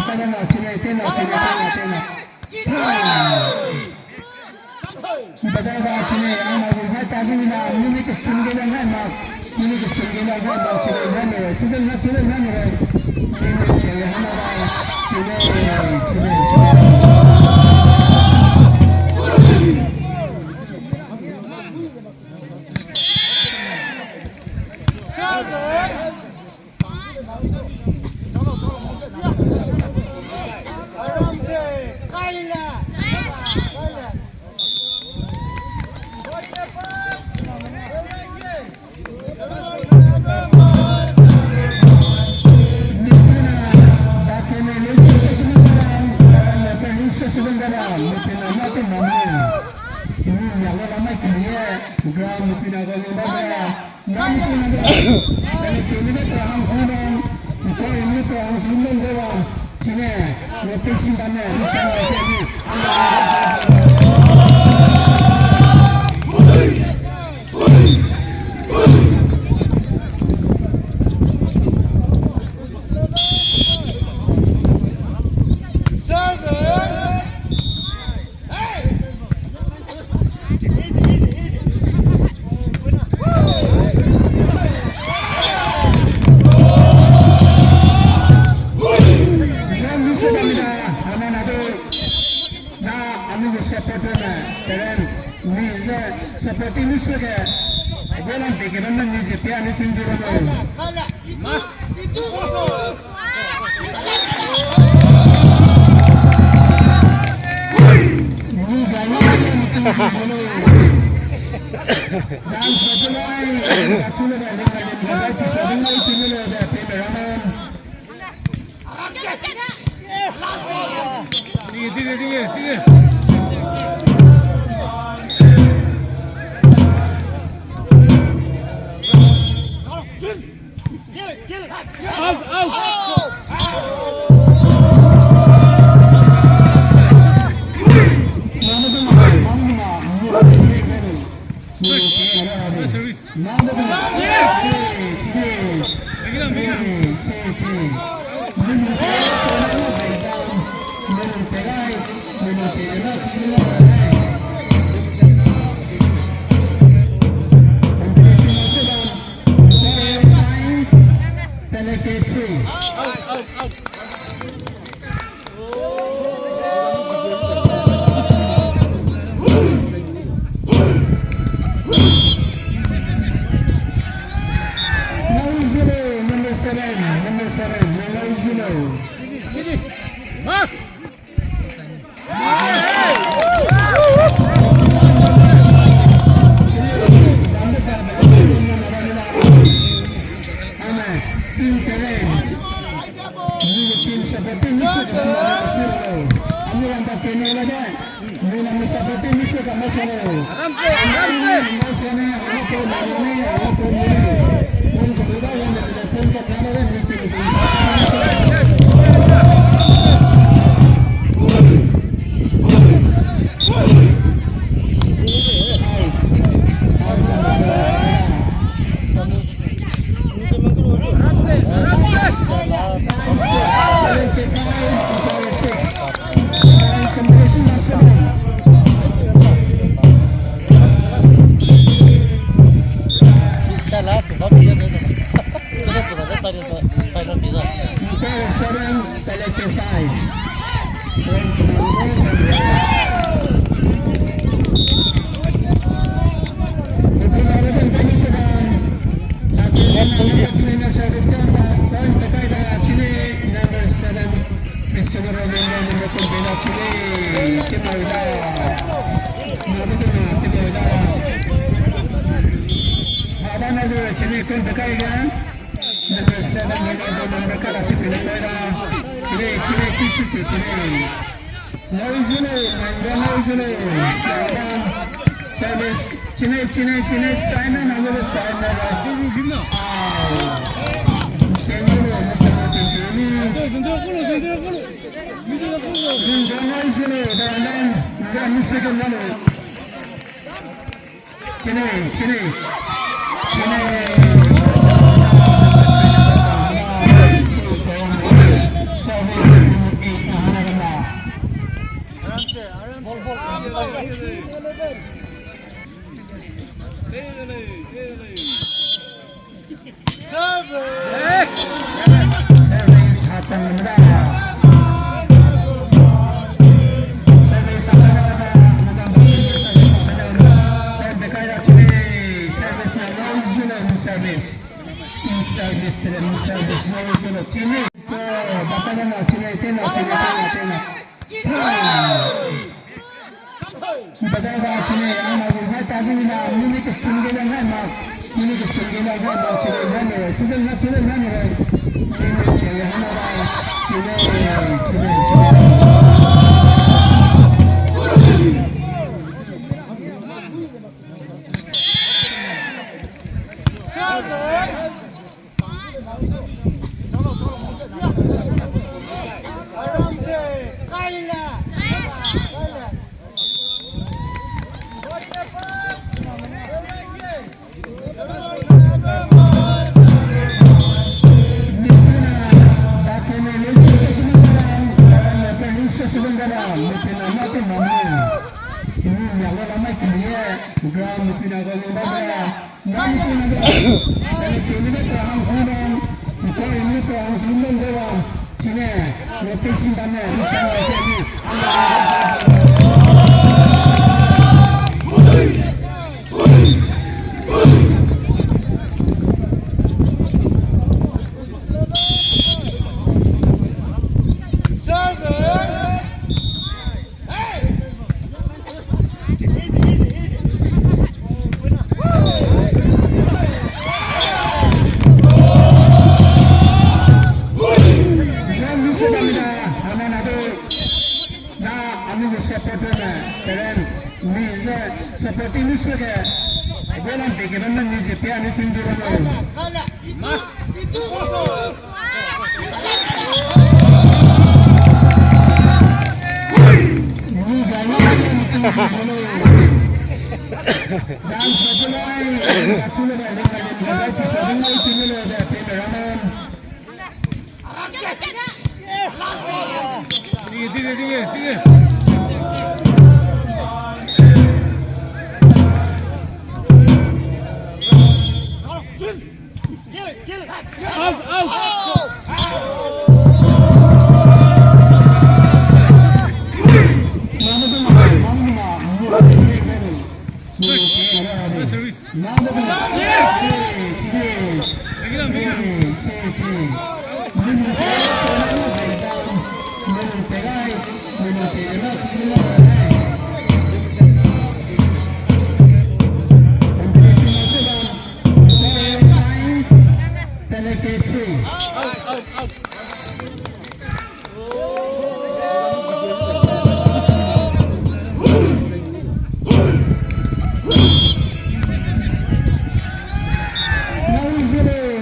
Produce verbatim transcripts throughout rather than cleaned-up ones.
Tena, tena, tena, tena, tena. Bada ba chine, ama gu hai ta ni na, ni ni ke chun ge na ma, ni ni ke chun ge na ma, chine na ne, chine na, chine na ne. Ni ni ke na ma, chine, chine, chine. Na anui gu supporter me, parent, mi ne supporting ni suage, golan pe ke bam ne ni ze pia ni ting di ro. Ni ga ni ni ting di ro. Dan sa de lai, sa chu le da le da le da, sa de lai ting le da, pe me ra na. Number seven, number seven, number seven, number seven, chine, chine, chine, chine. Chine, chine, chine, China, na, na, China, na. Chine, chine, chine. Tena, tena, tena, tena, tena. Sa! Bada ba sine, ana gu hai ta zi na, mini ke sing ge lang hai ma, mini ke sing ge lang hai ma, sine, hai ne, sine, na, sine, na ne, sine, sine, na, sine, sine, sine. Na anui gu supporter me, parents, mi ge supporting ni suge, goal lam pe ge bam ne mi ze pe anui team du bam lo. Mi ga ni mi team du bam lo. Dance pe lai, achu le ba le ba le ba, achu sa ding lai team le ba, pe me ramen.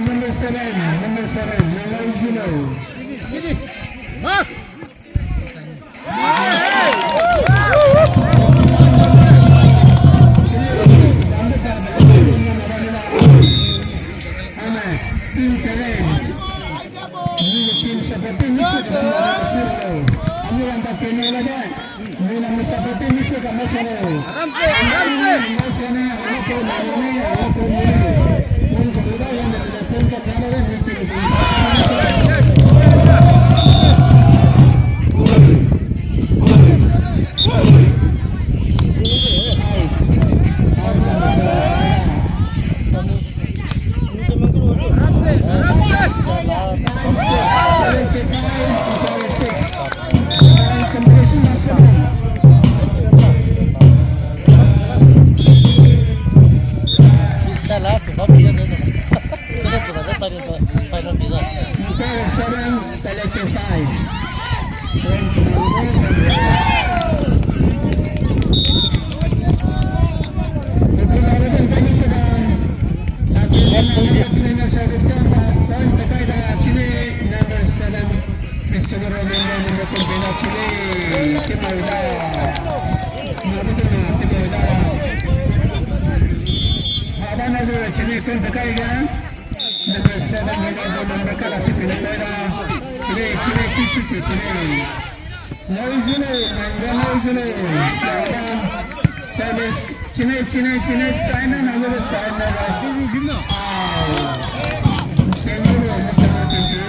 Number seven, number seven, number zero. Number seven, number seven, number kada si pina koira. Chile, chile, chile, chile, chile. Noizule, nangga noizule. China, chile, chile, chile, China, nangga China. Wow. Thank you, thank you.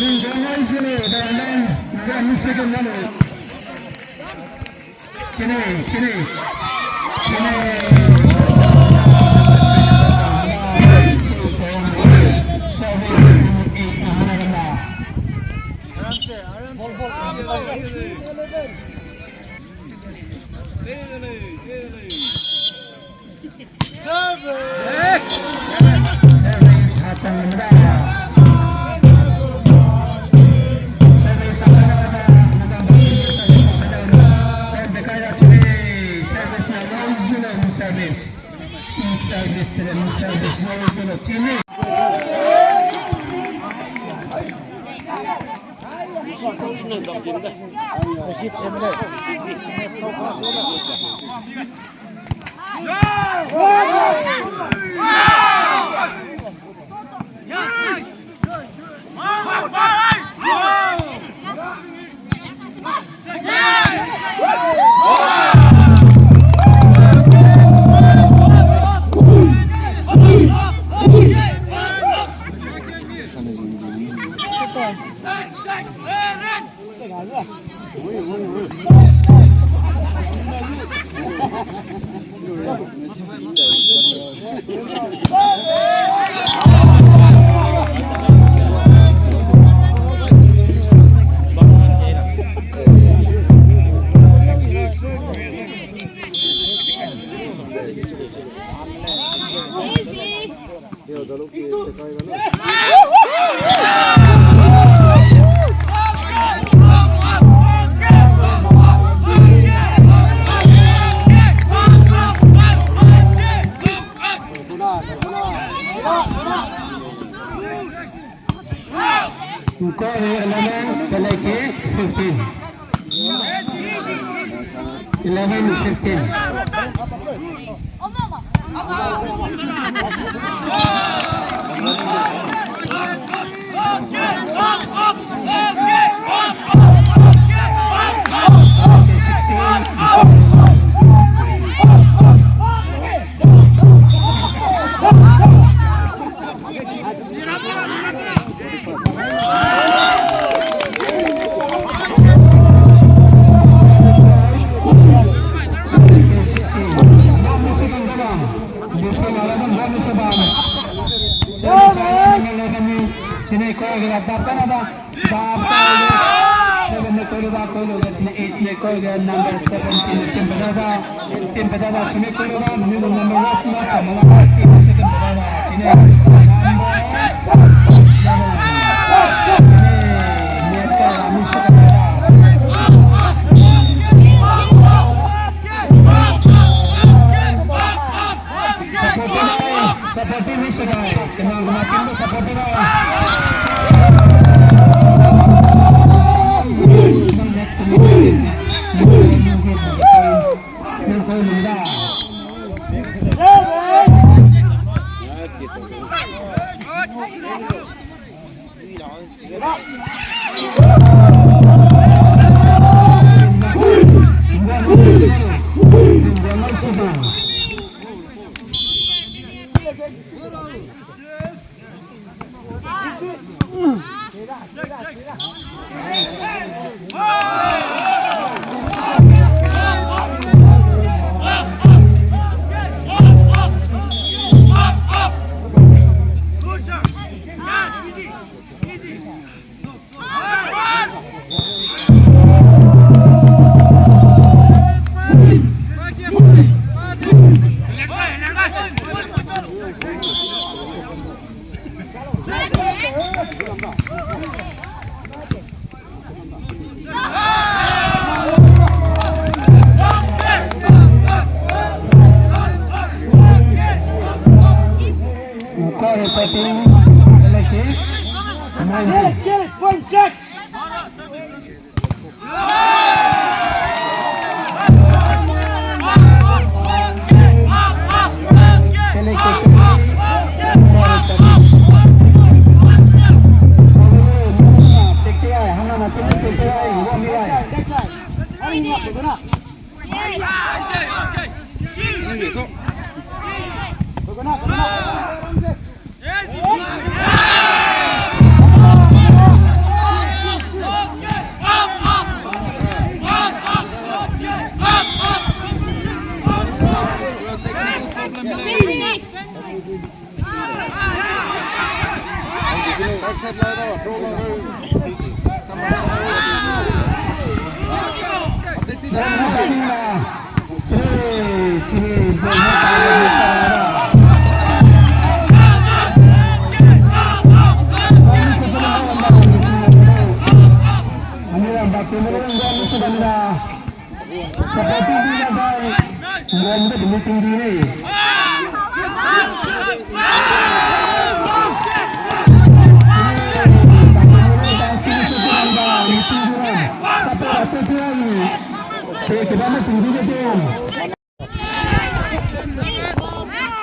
Nangga noizule, nangga, nangga, nangga, second number. Chine, chine, chine. Score eleven, Teleki fifteen. Eleven fifteen.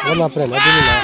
Wala friend, adi ni na.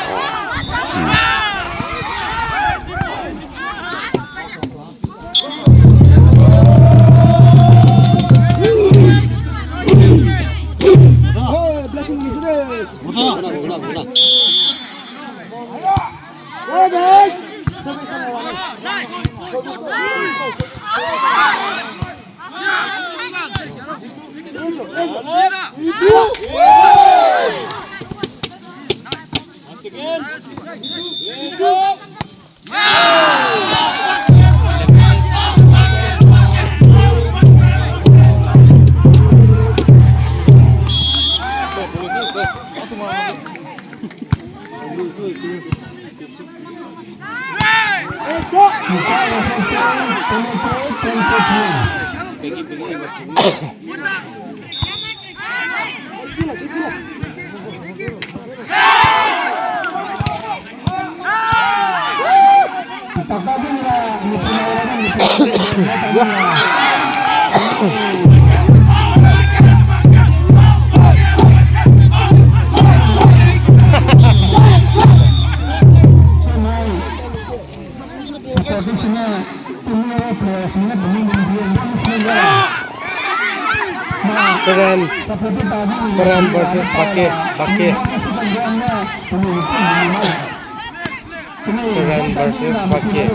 Keren, Keren versus Bake, Bake. Keren versus Bake.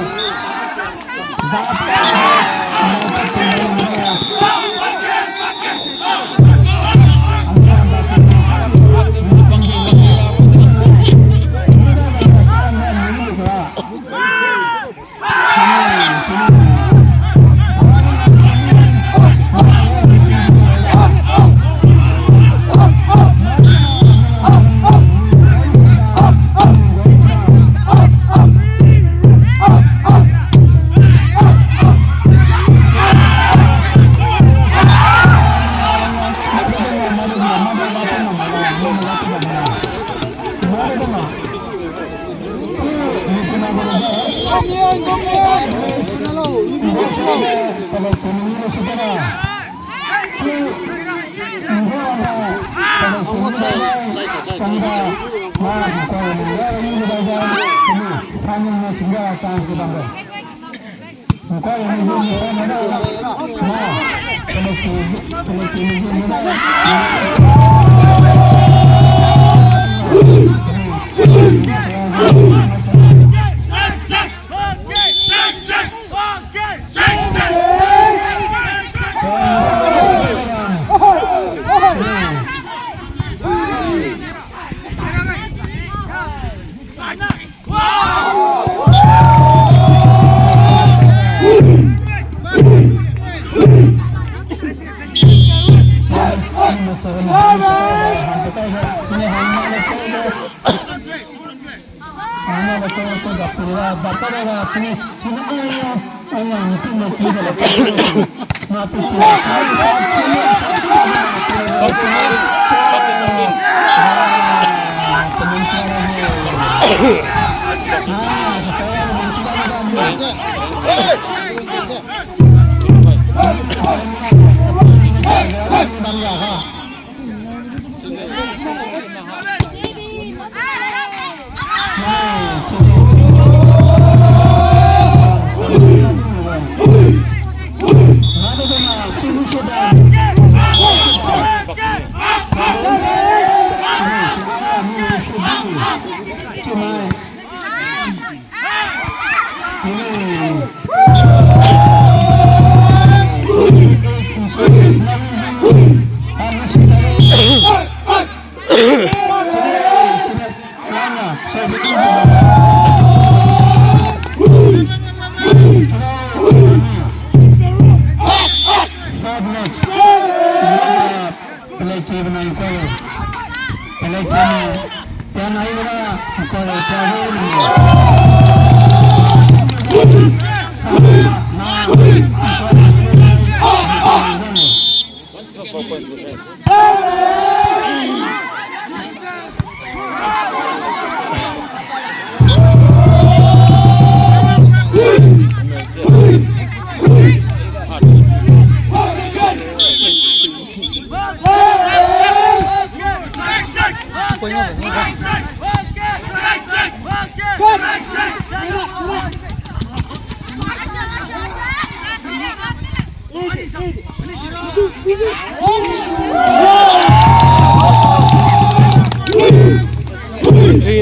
Three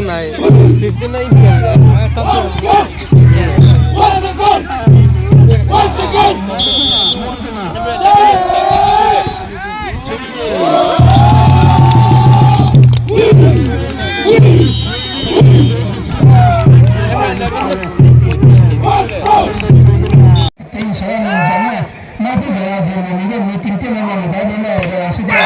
nine, fifty nine. Ting sa nang jana, na pi bela ze ni ge meeting te na na da ni na da su da.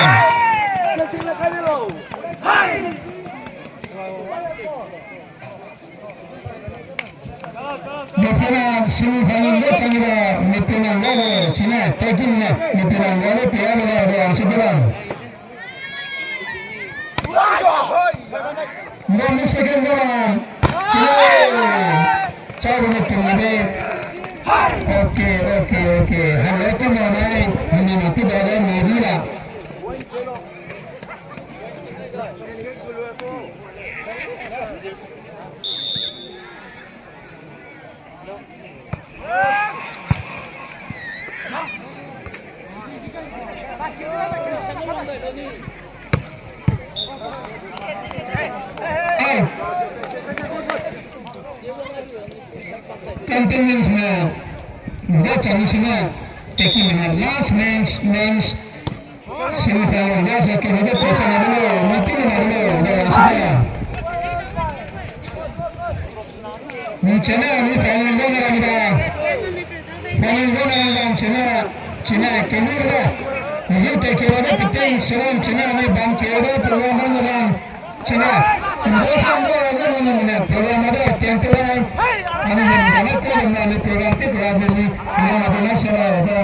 Defina semifinal de chang da meeting na da chine taking na meeting na da pe ya da da su da. Nami second round. Chile. Chau ne tung de. Okay, okay, okay. Hello, team mai. Nami team mai, ni di la. Hey. Continuous me. Nda chani sima. Teki me last match, match. Semifinal, guys, okay, we get pressure na dulu, meeting na dulu, ya, sudah. Ni chena, ni final go na rani da. Final go na rani da, chena, chena, keni da. Ni te ke da, kiting, seron, chena, ni ban ke da, program go na rani. Chena, nda fan go na rani, ni program na da, tiang te da. Ani ni jana ko na ni program te program ni, ni na da na sera da.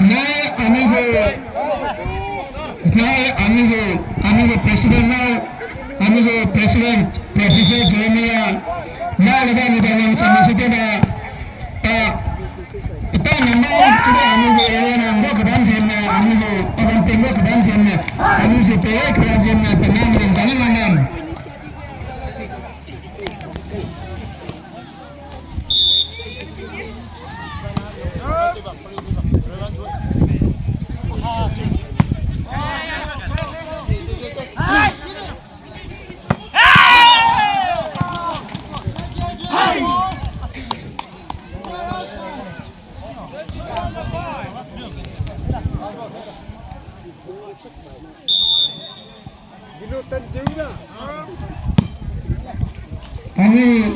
Nai amigo, nai amigo, amigo president nai, amigo president, Professor Jeremiah, nai lega ni da nang chami se de na, ta, ta nang nang chida amigo area nang go kedan zen na, amigo, abang peng go kedan zen na, amigo pe kedan zen na, ta nang nang jani nang nang. Kami